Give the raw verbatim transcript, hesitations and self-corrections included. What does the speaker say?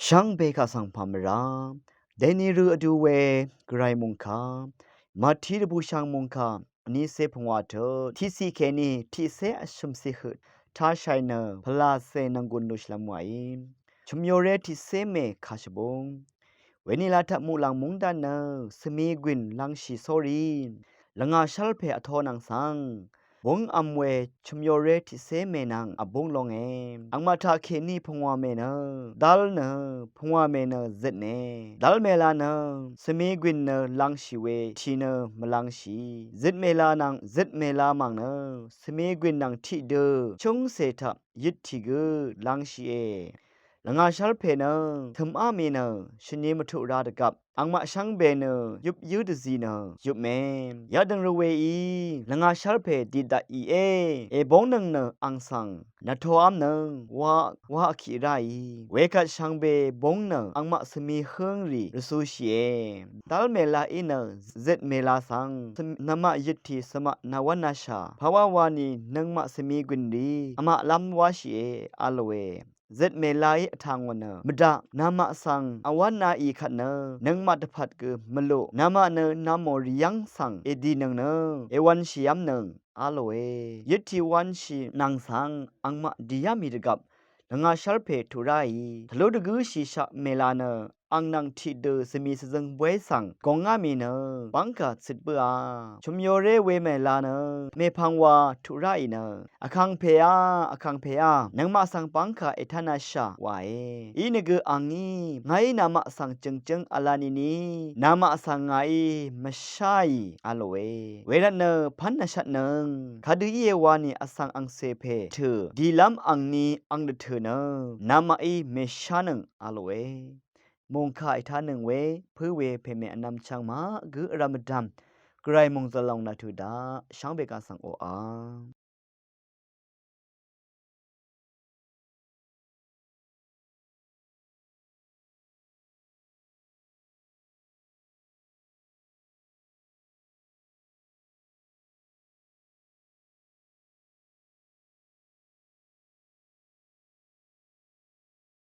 Shvngbe kaq svng pà mvrá dèni rø vdu we gvray mòngkà, Mati dvbùshv̀ng mòngkà vnícé pungwà tø tiqciq kèní tiqcé vshø̀mciq høq tashàì nø pvlàcè nv̀nggùn lúshìlv́m wàí. Chø̀myoré tiqcé mè kàshvbúng. Wenìlá taq muqlàng mungdán nø svmi gwìn lvngshì sórí lvngà shv́lpè vtō nvng svng búng v̄m we chø̀myoré tiqcé mè nvng vbúng lónge. Angmaq taq kèní pungwà mè nø dál nø pungwà mè nø zøtne. Dál mèla nø svmi gwìn nø lvngshì we tì nø mvlvngshì. Zøt mèla nvng zøt mèla mv̀ng nø svmi gwìn nvng tiqdø chúngcè taq yøt tì gø lvngshìe. Lvngà shv́lpè nø tø̀má mì nø shvni mvtuq rā dvgvp angmaq shvngbe nø yøp yǿ dvzì nø yøpme. Yadøng rvweí lvngà shv́lpè dì daqìe. Èbóngnøng nø ang svng nvtoám nøng wa wa vkiq ráì. Wekvt shvngbe búng nø angmaq svmi hǿngrì rvcūshìe. Dál mèlaí nø zøt mèla svng namaq yøttì svmaq nàwv́nashà pàwá wani nøngmaq svmi gwìnrì vmaqlv́m wáshìe a lòe. Zøt mèlaí vtà ngò nø mvdaq namaq svng vwv́naì kvt nø nøngmaq dvpvt gø mvluq namaq nø namò rì yv́ng svng èdìnøng nø èwv̄nshìv́mnøng a lòe. Yøttì wv̄nshì nvng svng angmaq dìá mì dvgvp lvngà shv́lpè tuq ráì. Tvlú dvgǿshìshaq mèla nø ang nvng tiqdø svmi svzøng bóy svng gòngá mì nø bv́ngkà cøt bǿà. Chø̀myoré we mèla nø mèpv̀ng wa tuq ráì nø Vkàngpèá, Vkàngpèá, nøngmaq svng bv́ngkà ètánashà wàe. Inìgø angí ngàí namaq svng jø̀ngjǿng v̄la nìni namaq svng ngàí mvsháì a lòe. Wervtnø pv́n nvshvtnøng kadø íe wani vsvng angcè pè tø̀ dìlv́m angni ang dvtø̀ nø namaqí mèshánøng a lòe. Mòngkà ètánøng we pǿ we pèmè vnvm chvng maq gǿ vrv̄m vdvm gvray mòngzø̀l lòng nvtø̀ daq shvngbe kaq svng oqà.